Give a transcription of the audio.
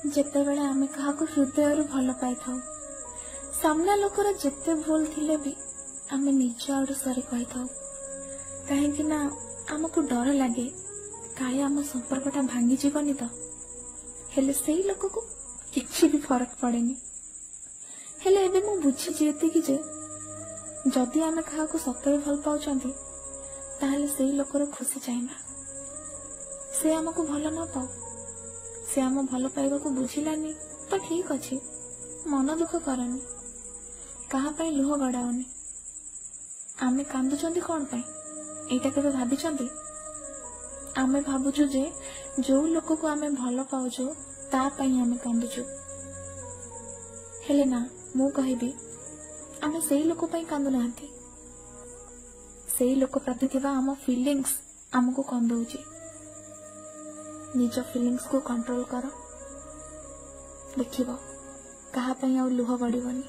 ଯେତେବେଳେ ଆମେ କାହାକୁ ହୃଦୟରୁ ଭଲ ପାଇଥାଉ, ସାମ୍ନା ଲୋକର ଯେତେ ଭୁଲ ଥିଲେ ବି ଆମେ ନିଜ ଆଡୁ ସରି କହିଥାଉ, କାହିଁକି ନା ଆମକୁ ଡର ଲାଗେ କାଳେ ଆମ ସମ୍ପର୍କଟା ଭାଙ୍ଗିଯିବନି ତ। ହେଲେ ସେଇ ଲୋକକୁ କିଛି ବି ଫରକ ପଡେନି। ହେଲେ ଏବେ ମୁଁ ବୁଝିଛି ଏତିକି ଯେ ଯଦି ଆମେ କାହାକୁ ସତରେ ଭଲ ପାଉଛନ୍ତି, ତାହେଲେ ସେଇ ଲୋକର ଖୁସି ଚାହିଁବା। ସେ ଆମକୁ ଭଲ ନ ପାଉ, ସେ ଆମ ଭଲ ପାଇବାକୁ ବୁଝିଲାନି ତ ଠିକ ଅଛି, ମନ ଦୁଃଖ କରନି, କାହା ପାଇଁ ଲୁହ ଗଡାଅନି। ଆମେ କାନ୍ଦୁଛନ୍ତି କଣ ପାଇଁ, ଏଇଟା କେବେ ଭାବିଛନ୍ତି? ଆମେ ଭାବୁଛୁ ଯେ ଯୋଉ ଲୋକକୁ ଆମେ ଭଲ ପାଉଛୁ ତା ପାଇଁ ଆମେ କାନ୍ଦୁଛୁ। ହେଲେ ନା, ମୁଁ କହିବି ଆମେ ସେଇ ଲୋକ ପାଇଁ କାନ୍ଦୁନାହାନ୍ତି, ସେଇ ଲୋକ ପ୍ରତି ଥିବା ଆମ ଫିଲିଙ୍ଗସ୍ ଆମକୁ କନ୍ଦଉଛି। ନିଜ ଫିଲିଙ୍ଗସକୁ କଣ୍ଟ୍ରୋଲ କର, ଦେଖିବ କାହା ପାଇଁ ଆଉ ଲୁହ ଗଡିବନି।